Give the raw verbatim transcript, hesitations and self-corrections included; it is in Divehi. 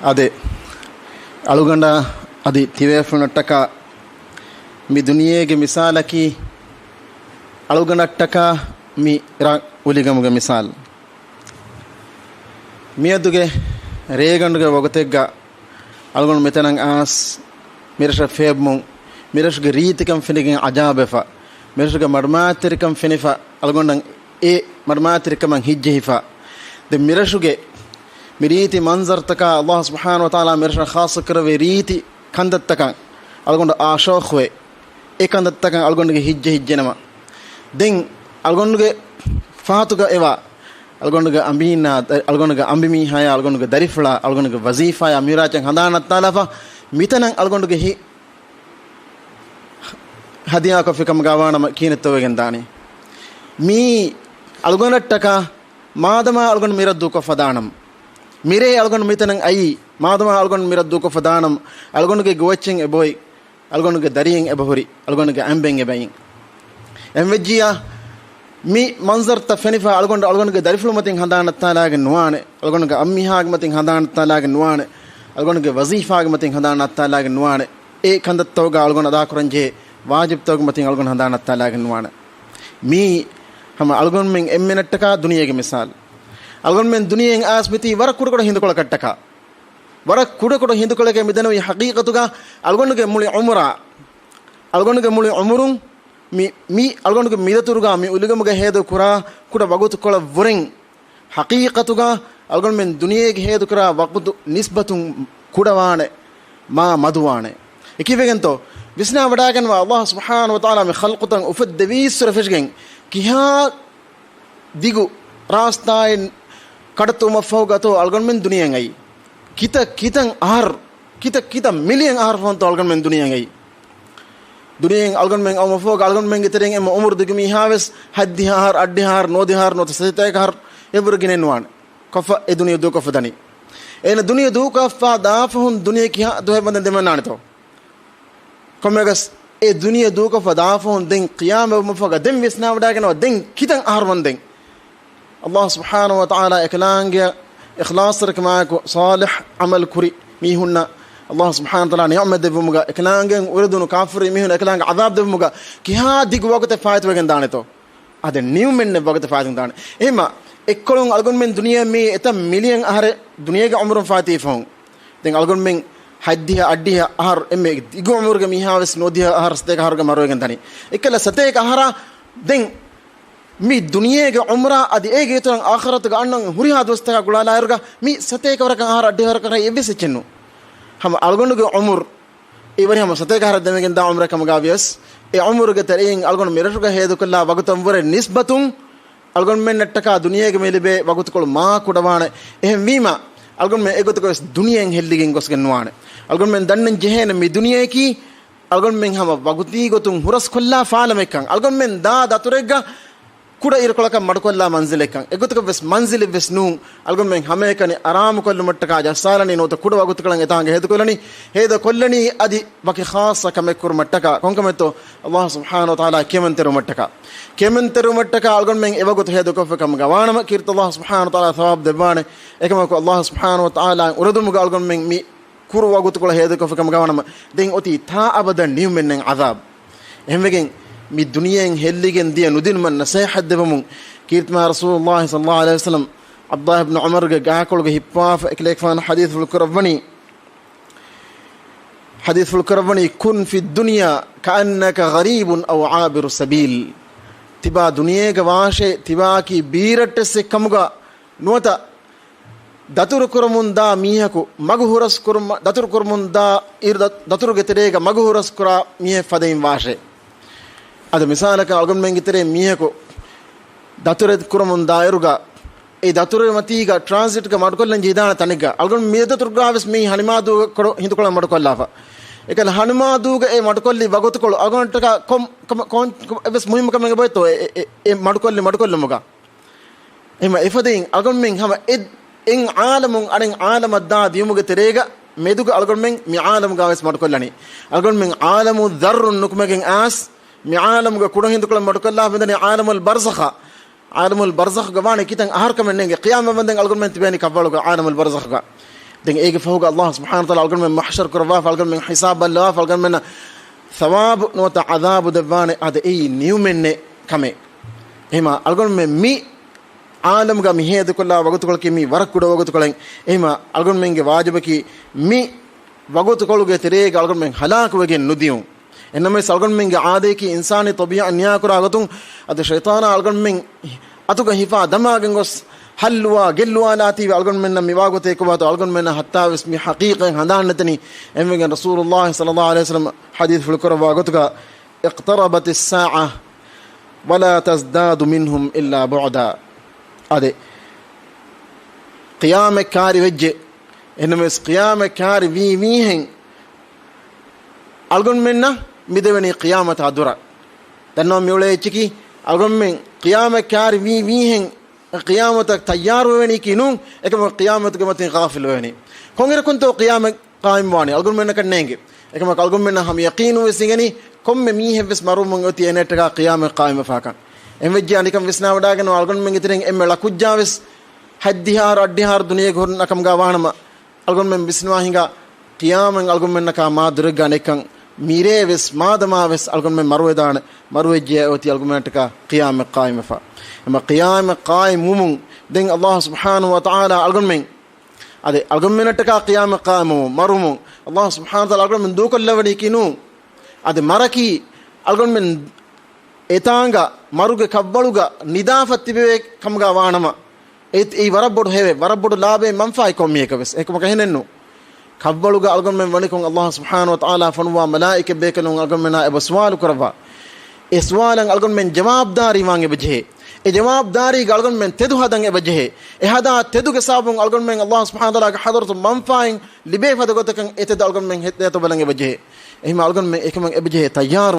އާދެ، އަޅުގަނޑާ އަދި ތިބޭފުޅުންނަށްޓަކާ މި ދުނިޔޭގެ މިސާލަކީ، އަޅުގަނޑަށްޓަކާ މި ރަށް އުލިގަމުގެ މިސާލު. މިއަދުގެ ރޭގަނޑުގެ ވަގުތެއްގަ އަޅުގަނޑު މިތަނަށް އާސް މިރަށަށް ފޭބުމުން، މިރަށުގެ ރީތިކަން ފެނިގެން އަޖާބެފަ، މިރަށުގެ މަޑުމާތެރިކަން ފެނިފަ، އަޅުގަނޑަށް އެ މަޑުމާތެރިކަމަށް ހިއްޖެހިފަ. ދެން މިރަށުގެ މި ރީތި މަންޒަރުތަކާ ﷲ ސުބްޙާނަހޫ ވަތަޢާލާ މިރަށަށް ޚާއްޞަ ކުރެއްވި ރީތި ކަންތައްތަކަށް އަޅުގަނޑު އާޝޯޤުވެ، އެ ކަންތައްތަކަށް އަޅުގަނޑުގެ ހިއްޖެ ހިއްޖެނަމަ، ދެން އަޅުގަނޑުގެ ފަހަތުގަ އެވާ އަޅުގަނޑުގެ އަނބީންނާ، އަޅުގަނޑުގެ އަނބިމީހާޔާ، އަޅުގަނޑުގެ ދަރިފުޅާ، އަޅުގަނޑުގެ ވަޒީފާޔާ މިރާއްޖެއަށް ހަނދާން ނައްތާލާފަ، މިތަނަށް އަޅުގަނޑުގެ ހިތް ހަދިޔާކޮށްފި ކަމުގަ ވާނަމަ ކިހިނެއްތޯވެގެން ދާނީ؟ މީ އަޅުގަނޑަށްޓަކާ މާދަމާ އަޅުގަނޑު މިރަށް ދޫކޮށްފަ ދާނަމަ، މިރޭ އަޅުގަނޑު މިތަނަށް އައީ، މާދަމާ އަޅުގަނޑު މިރަށް ދޫކޮށްފަ ދާނަމަ، އަޅުގަނޑުގެ ގޮވައްޗެއް އެބައޮތް، އަޅުގަނޑުގެ ދަރިއެއް އެބަހުރި، އަޅުގަނޑުގެ އަނބެއް އެބައިން. އެހެންވެއްޖިއްޔާ، މި މަންޒަރުތައް ފެނިފަ އަޅުގަނޑު، އަޅުގަނޑުގެ ދަރިފުޅު މަތިން ހަނދާން ނައްތާލާގެން ނުވާނެ، އަޅުގަނޑުގެ އަނބިމީހާގެ މަތިން ހަނދާން ނައްތާލާގެން ނުވާނެ، އަޅުގަނޑުގެ ވަޒީފާގެ މަތިން ހަނދާން ނައްތާލާގެން ނުވާނެ. އެ ކަންތައްތަކުގަ އަޅުގަނޑު އަދާކުރަންޖެހޭ ވާޖިބްތަކުގެ މަތިން އަޅުގަނޑު ހަނދާން ނައްތާލާގެން ނުވާނެ. މީ ހަމަ އަޅުގަނޑުމެން އެންމެނަށްޓަކާ ދުނިޔޭގެ މިސާލު. އަޅުގަނޑުމެން ދުނިޔެއިން އައިސް މިތީ ވަރަށް ކުޑަކުޑަ ހިނދުކޮޅަކަށްޓަކާ. ވަރަށް ކުޑަކުޑަ ހިނދުކޮޅެކޭ މިދެންނެވީ. ޙަޤީޤަތުގަ އަޅުގަނޑުގެ މުޅި ޢުމުރާ، އަޅުގަނޑުގެ މުޅި ޢުމުރުން މި، މި އަޅުގަނޑުގެ މިދަތުރުގަ މި އުލިގަމުގަ ހޭދަ ކުރާ ކުޑަ ވަގުތުކޮޅަށްވުރެން، ޙަޤީޤަތުގަ އަޅުގަނޑުމެން ދުނިޔޭގެ ހޭދަކުރާ ވަގުތު ނިސްބަތުން ކުޑަވާނެ، މާ މަދުވާނެ. އެކީވެގެންތޯ؟ ވިސްނާވަޑާގަންނަވާ، ﷲ ސުބްޙާނަހޫ ވަތަޢާލާ މި ޚަލްޤުތައް އުފެއްދެވީއްސުރެ ފެށިގެން ކިހާ ދިގު ރާސްތާއެއް ކަޑައްތުވުމަށްފަހުގަތޯ އަޅުގަނޑުމެން ދުނިޔެއަށް އައީ؟ ކިތައް ކިތައް އަހަރު، ކިތައް ކިތައް މިލިއަން އަހަރު ފަހުންތޯ އަޅުގަނޑުމެން ދުނިޔެއަށް އައީ؟ ދުނިޔެއިން އަޅުގަނޑުމެން އައުމަށްފަހުގަ އަޅުގަނޑުމެންގެ ތެރެއިން އެންމެ އުމުރު ދިގު މީހާވެސް ހަތްދިހަ އަހަރު، އަށްޑިހަ އަހަރު، ނުވަދިހަ އަހަރު، ނުވަތަ ސަތޭކަ އަހަރު އެއްވުރެ ގިނައެއް ނުވާނެ. ކޮށްފަ އެ ދުނިޔެ ދޫކޮށްފަ ދަނީ؟ އޭނަ ދުނިޔެ ދޫކޮށްފަ ދާފަހުން ދުނިޔެ ކިހާ ދުވަހެއް ވަންދެން ދެމެންނާނެތޯ؟ ކޮންމެއަކަސް އެ ދުނިޔެ ދޫކޮށްފަ ދާފަހުން ދެން ޤިޔާމަތްވުމަށްފަހުގަ ދެން ވިސްނާވަޑާގަންނަވާ، ދެން ކިތަން އަހަރު ވަންދެން؟ ﷲ ސުބްޙާނަހޫ ވަތަޢާލާ އެކަލާނގެ އިޚްލާޞްތެރިކަމާއެކު ޞާލިޙް ޢަމަލު ކުރި މީހުންނަށް ﷲ ސުބްޙާނަހޫ ވަތަޢާލާ ނިޢުމަތް ދެއްވުމުގަ، އެކަލާނގެއަށް އުރެދުނު ކާފަރު މީހުން އެކަލާނގެ ޢަޛާބު ދެއްވުމުގަ ކިހާ ދިގު ވަގުތެއް ފާއިތުވެގެން ދާނެތޯ؟ އާދެ، ނިމުމެއްނެތް ވަގުތެއް ފާއިތުވެގެން ދާނެ. އެހެންމަ އެއްކޮޅުން އަޅުގަނޑުމެން ދުނިޔެއަށް މިއީ އެތައް މިލިއަން އަހަރެއް ދުނިޔޭގެ ޢުމުރުން ފާއިތުވި ފަހުން. ދެން އަޅުގަނޑުމެން ހަތްދިހަ އަށްޑިހަ އަހަރު، އެންމެ ދިގު ޢުމުރުގެ މީހާވެސް ނުވަދިހަ އަހަރު، ސަތޭކަ އަހަރުގަ މަރުވެގެން ދަނީ. އެކަލަ ސަތޭކަ އަހަރާ ދެން މި ދުނިޔޭގެ ޢުމުރާ އަދި އޭގެ އިތުރަށް އާޚިރަތުގަ އަންނަ ހުރިހާ ދުވަސްތަކާ ގުޅާލާއިރުގަ މި ސަތޭކަ ވަރަކަށް އަހަރު އަށްޑިހަ ވަރަކަށް އެއްވެސް އެއްޗެއް ނޫން. ހަމަ އަޅުގަނޑުގެ ޢުމުރު އެއިވަރި ހަމަ ސަތޭކަ އަހަރަށް ދެމިގެން ދާ ޢުމުރެއް ކަމުގަ ވިޔަސް، އެ ޢުމުރުގެ ތެރެއިން އަޅުގަނޑު މިރަށުގަ ހޭދަކޮށްލާ ވަގުތަށްވުރެ ނިސްބަތުން އަޅުގަނޑުމެންނަށްޓަކާ ދުނިޔޭގަ މި ލިބޭ ވަގުތުކޮޅު މާ ކުޑަވާނެ. އެހެންވީމަ، އަޅުގަނޑުމެން އެގޮތަކަށް ވެސް ދުނިޔެއިން ހެއްލިގެން ގޮސްގެން ނުވާނެ. އަޅުގަނޑުމެން ދަންނަން ޖެހޭނެ މި ދުނިޔެއަކީ އަޅުގަނޑުމެން ހަމަ ވަގުތީ ގޮތުން ހުރަސްކޮށްލާ ފާލަމެއްކަން، އަޅުގަނޑުމެން ދާ ދަތުރެއްގަ ކުޑަ އިރުކޮޅަކަށް މަޑުކޮށްލާ މަންޒިލެއްކަން. އެގޮތަކަށް ވެސް މަންޒިލެއް ވެސް ނޫން. އަޅުގަނޑުމެން ހަމައެކަނި އަރާމުކޮށްލުމަށްޓަކާ ޖައްސާލަނީ ނުވަތަ ކުޑަ ވަގުތުކޮޅަށް އެތާނގަ ހޭދަކޮށްލަނީ، ހޭދަކޮށްލަނީ އަދި ވަކި ޚާއްޞަ ކަމެއް ކުރުމަށްޓަކާ. ކޮންކަމެއްތޯ؟ ﷲ ސުބްޙާނަހޫ ވަތަޢާލާ ކިޔަމަންތެރިވުމަށްޓަކާ. ކިޔަމަންތެރިވުމަށްޓަކާ އަޅުގަނޑުމެން އެވަގުތު ހޭދަކޮށްފި ކަމުގަ ވާނަމަ، ކީރިތި ﷲ ސުބްޙާނަހޫ ވަތަޢާލާ ޘަވާބު ދެއްވާނެ. އެކަމަކު ﷲ ސުބްޙާނަހޫ ވަތަޢާލާ އުރެދުމުގަ އަޅުގަނޑުމެން މި ކުރު ވަގުތުކޮޅަށް ހޭދަކޮށްފި ކަމުގަ ވާނަމަ، ދެން އޮތީ ތާ އަބަދަށް ނިމުމެއްނެތް ޢަޛާބު. އެހެންވެގެން މި ދުނިޔެއިން ހެއްލިގެން ދިޔަ ނުދިނުމަށް ނަޞޭޙަތް ދެވެމުން، ކީރިތިމާ ރަސޫލުﷲ ޞައްލަﷲ ޢަލައިހި ވަސައްލަމް ޢަބްދުﷲ ބިން ޢުމަރުގެ ގާކޮޅުގަ ހިއްޕާފަ އެކަލޭގެފާނު ޙަދީޘްފުޅު ކުރައްވަނީ، ޙަދީޘްފުޅު ކުރައްވަނީ، "كن في الدنيا كأنك غريب أو عابر سبيل." ތިބާ ދުނިޔޭގަ ވާށޭ، ތިބާއަކީ ބީރައްޓެއްސެއް ކަމުގަ ނުވަތަ ދަތުރުކުރަމުންދާ މީހަކު މަގު ހުރަސްކުރުމަށް، ދަތުރުކުރަމުންދާ އިރު، ދަ، ދަތުރުގެ ތެރޭގަ މަގު ހުރަސްކުރާ މީހެއް ފަދައިން ވާށޭ. އަދި މިސާލަކަށް އަޅުގަނޑުމެންގެ ތެރޭ މީހަކު ދަތުރެއް ކުރަމުން ދާއިރުގަ، އެ ދަތުރެއް މަތީގަ ޓްރާންސިޓްގަ މަޑުކޮށްލަން ޖެހިދާނެ ތަނެއްގަ، އަޅުގަނޑު މި ދަތުރުގަ ވެސް މި ހަނިމާދޫގަ ކޮޅު ހިނދުކޮޅަށް މަޑުކޮށްލާފަ. އެކަލަ ހަނިމާދޫގަ އެ މަޑުކޮށްލި ވަގުތުކޮޅު އަޅުގަނޑަށްޓަކާ ކޮން، ކޮން، ކޮން، ކޮން އެއްވެސް މުހިއްމު ކަމެއް އެބައޮތްތޯ އެ، އެ، އެ މަޑުކޮށްލި، މަޑުކޮށްލުމުގަ؟ އެހެންވީމަ އެފަދައިން އަޅުގަނޑުމެން ހަމަ އެ، އެއް ޢާލަމުން އަނެއް ޢާލަމަށް ދާ ދިޔުމުގެ ތެރޭގަ މެދުގަ އަޅުގަނޑުމެން މި ޢާލަމުގަ ވެސް މަޑުކޮށްލަނީ. އަޅުގަނޑުމެން ޢާލަމު ޛައްރުން ނުކުމެގެން އައިސް، މި ޢާލަމުގަ ކުޑަ ހިނދުކޮޅެއް މަޑުކޮށްލާފަ މިދަނީ ޢާލަމުލް ބަރްޒަޚަށް. ޢާލަމުލް ބަރްޒަޚުގަ ވާނެ ކިތަން އަހަރު ކަމެއް ނޭނގެ، ޤިޔާމަތް ވަންދެން އަޅުގަނޑުމެން ތިބޭނީ ކަށްވަޅުގަ ޢާލަމުލް ބަރްޒަޚުގަ. ދެން އޭގެ ފަހުގަ އަލްލާހު ސުބްޙާނަހު ވަތަޢާލާ އަޅުގަނޑުމެން މަޙްޝަރު ކުރައްވާފަ، އަޅުގަނޑުމެން ހިސާބަށް ލަވާފަ، އަޅުގަނޑުމެންނަށް ސަވާބު ނުވަތަ ޢަޛާބު ދެއްވާނެ. އާދެ، އެއީ ނިޔުމެއް ނެތް ކަމެއް. އެހެމަ އަޅުގަނޑުމެން މި ޢާލަމުގަ މި ހޭދަކޮށްލާ ވަގުތުކޮޅަކީ މީ ވަރަށް ކުޑަ ވަގުތުކޮޅެއް. އެހެމަ އަޅުގަނޑުމެންގެ ވާޖިބަކީ މި ވަގުތުކޮޅުގެ ތެރޭގަ އަޅުގަނޑުމެން ހަލާކުވެގެން ނުދިޔުން. އެންނަމެސް އަޅުގަނޑުމެންގެ އާދަޔަކީ އިންސާނީ ޠަބީޢަތް ނިޔާކުރާ ގޮތުން އަދި ޝައިޠާނާ އަޅުގަނޑުމެން އަތުގަ ހިފާ ދަމާގެން ގޮސް ހައްލުވާ ގެއްލުވާލާތީވެ އަޅުގަނޑުމެންނަށް މި ވާގޮތޭ ކޮބާތޯ އަޅުގަނޑުމެންނަށް ހައްތާވެސް މި ޙަޤީޤަތް ހަނދާން ނެތަނީ. އެންމެގެން ރަސޫލުﷲ ޞައްލަﷲު ޢަލައިހި ވަސައްލަމަ ޙަދީޘްފުޅު ކުރައްވާ ގޮތުގަ، اقتربت الساعة ولا تزداد منهم إلا بعدا. އާދެ، ޤިޔާމަތް ކާރި ވެއްޖެ. އެންނަމެސް ޤިޔާމަތް ކާރި ވީ ވީހެން އަޅުގަނޑުމެންނަށް މިދެވެނީ ޤިޔާމަތާ ދުރަށް. ދަންނަވަން މިއުޅޭ އެއްޗަކީ، އަޅުގަނޑުމެން ޤިޔާމަތް ކާރި ވީ ވީހެން ޤިޔާމަތަށް ތައްޔާރުވެވެނީކީ ނޫން، އެކަމަކު ޤިޔާމަތުގެ މަތިން ޣާފިލުވެވެނީ. ކޮންއިރަކުންތޯ ޤިޔާމަތް ޤާއިމްވާނީ؟ އަޅުގަނޑުމެންނަކަށް ނޭނގެ. އެކަމަކު އަޅުގަނޑުމެންނަށް ހަމަ ޔަޤީނު ވެސް އިނގެނީ، ކޮންމެ މީހެއްވެސް މަރުވުމުން އޮތީ އޭނައަށްޓަކާ ޤިޔާމަތް ޤާއިމްވެފާކަން. އެހެންވެއްޖެ އަނިކަން ވިސްނާވަޑާގަންނަވާ، އަޅުގަނޑުމެންގެ ތެރެއިން އެންމެ ޅަކުއްޖާވެސް ހަތްދިހަ އަހަރު އަށްޑިހަ އަހަރު ދުނިޔޭގަ ހުރި ނަކަމުގަ ވާނަމަ، އަޅުގަނޑުމެން ވިސްނުވާ ހިނގާ، ޤިޔާމަތް އަޅުގަނޑުމެންނަކާ މާ ދުރެއްގަ ނެތްކަން، މިރޭވެސް މާދަމާވެސް އަޅުގަނޑުމެން މަރުވެދާނެ، މަރުވެއްޖެ އޮތީ އަޅުގަނޑުމެންނަށްޓަކާ ޤިޔާމަތް ޤާއިމްވެފަ. އެމަ ޤިޔާމަތް ޤާއިމްވުމުން ދެން އަލްލާހު ސުބްޙާނަހު ވަތަޢާލާ އަޅުގަނޑުމެން، އަދި އަޅުގަނޑުމެންނަށްޓަކާ ޤިޔާމަތް ޤާއިމްވުމުން، މަރުވުމުން އަލްލާހު ސުބްޙާނަހު ވަތަޢާލާ އަޅުގަނޑުމެން ދޫކޮށްލަވަނީކީ ނޫން. އަދި މަރަކީ އަޅުގަނޑުމެން އެތާނގަ މަރުގެ ކަށްވަޅުގަ ނިދާފަ ތިބެވޭ ކަމުގަ ވާނަމަ، އެ، އެއީ ވަރަށް ބޮޑު ހެޔޮ، ވަރަށް ބޮޑު ލާބެއް މަންފާއެއް ކޮންމެއަކަށް ވެސް. އެކަމަކު އެހެނެއްނު. ކަށްވަޅުގަ އަޅުގަނޑުމެން ވަނިކޮށް އަލްލާހު ސުބްޙާނަހު ވަތަޢާލާ ފޮނުވާ މަލާއިކަ ބޭކަލުން އަޅުގަނޑުމެންނާ އެބަ ސުވާލު ކުރައްވާ. އެ ސުވާލަށް އަޅުގަނޑުމެން ޖަވާބުދާރީ ވާން އެބަޖެހޭ. އެ ޖަވާބުދާރީގަ އަޅުގަނޑުމެން ތެދު ހަދަން އެބަޖެހޭ. އެ ހަދާ ތެދުގެ ސަބަބުން އަޅުގަނޑުމެން އަލްލާހު ސުބްޙާނަހު ވަތަޢާލާގެ ޙަޟްރަތު މަންފާއެއް ލިބޭ ފަދަ ގޮތަކަށް އެ ތެދު އަޅުގަނޑުމެން ހެއްދޭތޯ ބަލަން އެބަޖެހޭ. އެހެން އަޅުގަނޑުމެން އެކަމަށް އެބަޖެހޭ ތައްޔާރު